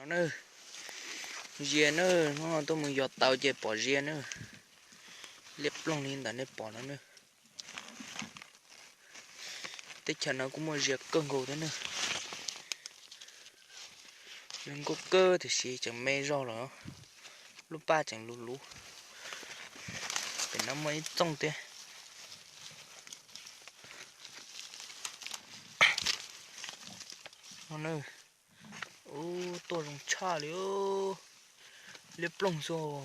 Nawb, zias nawb, hnub no tuaj mus yos taws ces pom zias nawb. Liab ploog li ntawm nej pom no nawb. Teb chaws no kuj muaj zias kawg nkaus thiab nawb. Zoo nkauj kawg tiam sis tseem me zog lawm, lub paj tseem luv luv. Pem no muaj ib txooj thiab. Ub, tuaj zoo tshaj li, liab ploog xwb.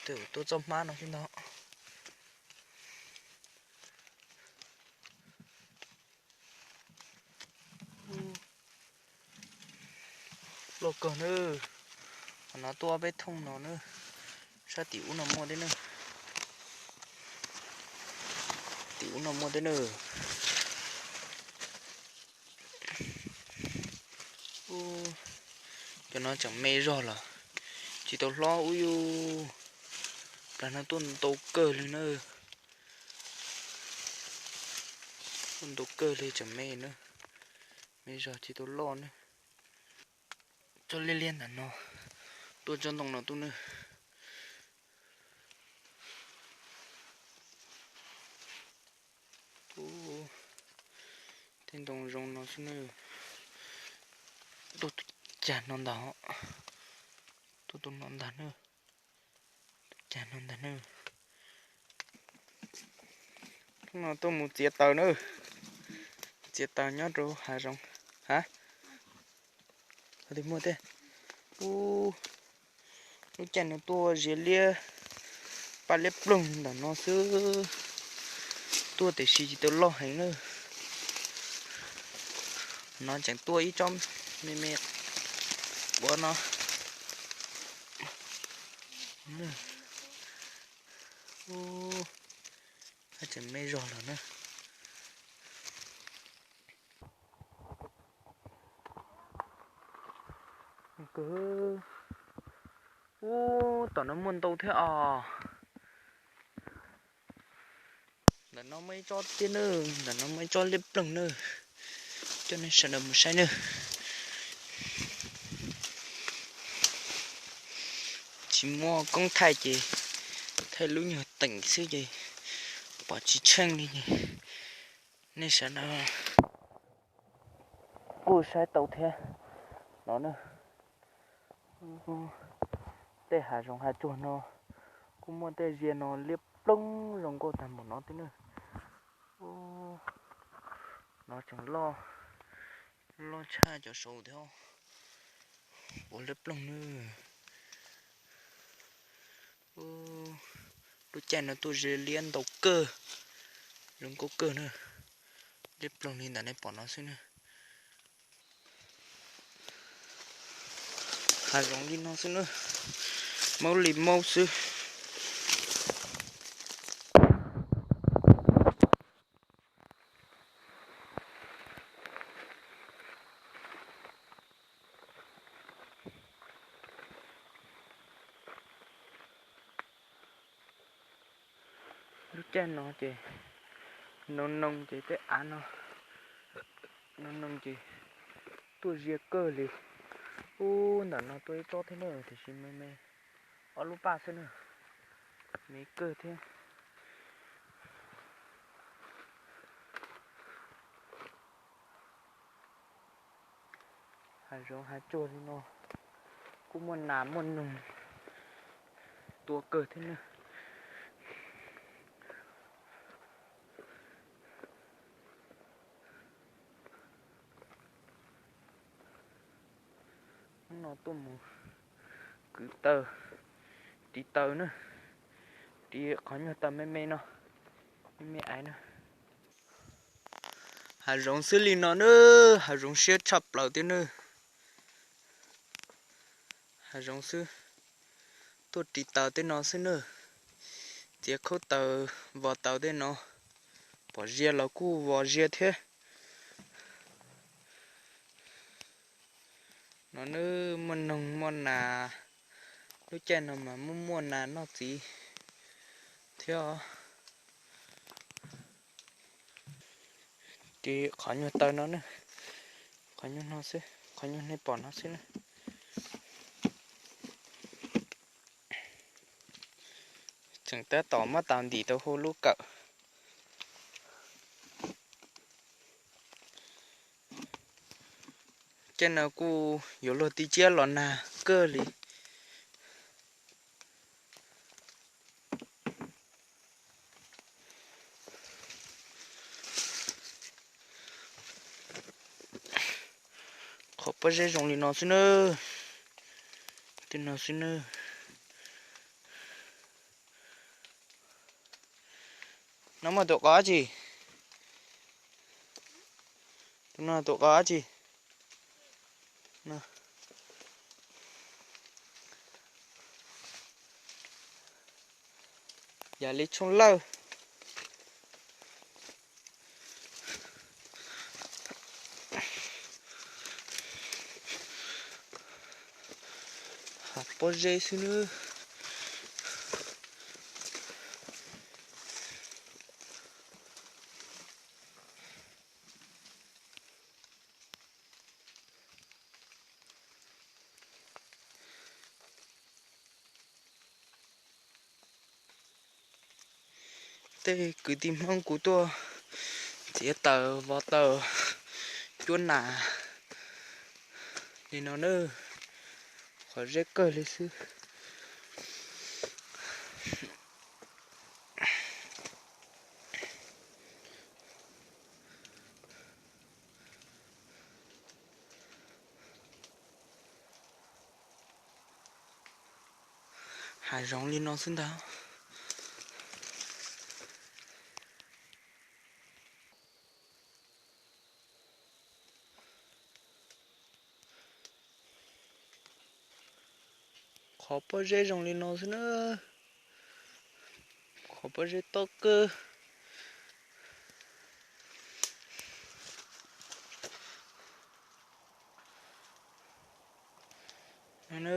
Tuaj txoj hmab no xwb ntag. Loj kawg nawb. Qhov no tuaj peb thooj no nawb. Sab tim ub no muaj thiab nawb. Tim ub no muaj thiab nawb. Cov no tseem me zog lawm, tsis tau hlob ub yus. Plag no tuaj ntau kawg li nawb. Tuaj ntau kawg li tseem me nawb. Me zog tsis tau loj nawb. Tsob liab liab ntawm no, tuaj tsob ntoo no tuaj nawb. Tej ntoo zoo no xwb nawb. Tuaj tus cag no ntag, tuaj tus no ntag nawb. Tus cag no ntag nawb. Hnub no tuaj mus txiav taws nawb. Txiav taws nyob rau hav zoov. Ha, muaj thiab. Ub, lub caij no tuaj zias liab, paj liab ploog ntawm no xwb. Tuaj tiam sis tsis tau loj heev nawb. No tseem tuaj ib tsob me me ua no. Tseem me zog lawm na. Ub, tom no muaj ntau thiab os. Ntawm no muaj ib tsob thiab nawb, ntawm no muaj ib tsob liab ploog nawb. Coj nej sawv daws mus saib nawb. Tsis muaj koob thaij ces thaij lub nyuag teem xwb ces pom tsis tsheej li ces nej sawv daws kuj saib tau thiab no na. Tej hav zoov hav tsuag no kuj muaj tej zias no liab ploog zoo nkauj tag npaum no thiab na. No tseem loj, loj tshaj cov saud thiab. Ua liab ploog na. Lub caij no tuaj zias liab ntau kawg, zoo nkauj kawg na. Liab ploog li ntawm nej pom no xwb na. Hav zoov li no xwb na, maub li maub xwb. Lub caij no ces, no noo ces tej av no, no noo ces tuaj zias kawg li. Ub, ntawm no tuaj ib tsob thiab na, tiam sis me me, ob lub paj xwb na, me kawg thiab. Hav zoov hav tsuag li no kuj muaj nas muaj noog tua kawg thiab na. Hnub no tuaj mus kwv taws, ris taws na, ris qhov nyuag taws me me no, me me aiv na. Hav zoov xwb li no na, hav zoov siab tshaj plaws thiab na. Hav zoov xwb, tuaj ris taws tej no xwb na. Txiav khaub taws vos taws tej no, pom zias los kuj vos zias thiab. No na, muaj noog muaj nas, lub caij no mas muaj muaj nas noj txiv thiab. Ris qhov nyuag taws no na, Qhov nyuag no xwb, qhov nyuag nej pom no xwb na. Tseem tab tom muab tau ntim tau hu lub kawm. Caij no kuj yuav luag ti ciab los nag kawg li. Qhov pob zeb zoo li no xwb nawb. Tej no xwb nawb. No muaj tus qos dab tsi? Tus no tus qos dab tsi? Yam li tshooj lawj. Hav pob zeb xwb nawb. Tej kwv tij Hmoob kuv tuaj txiav taws vov taws cuab nas li no na, qhov zeb kawg li xwb. Hav zoov li no xwb ntag. Qhov pob zeb zoo li no xwb na. Qhov pob zeb tob kawg. No na,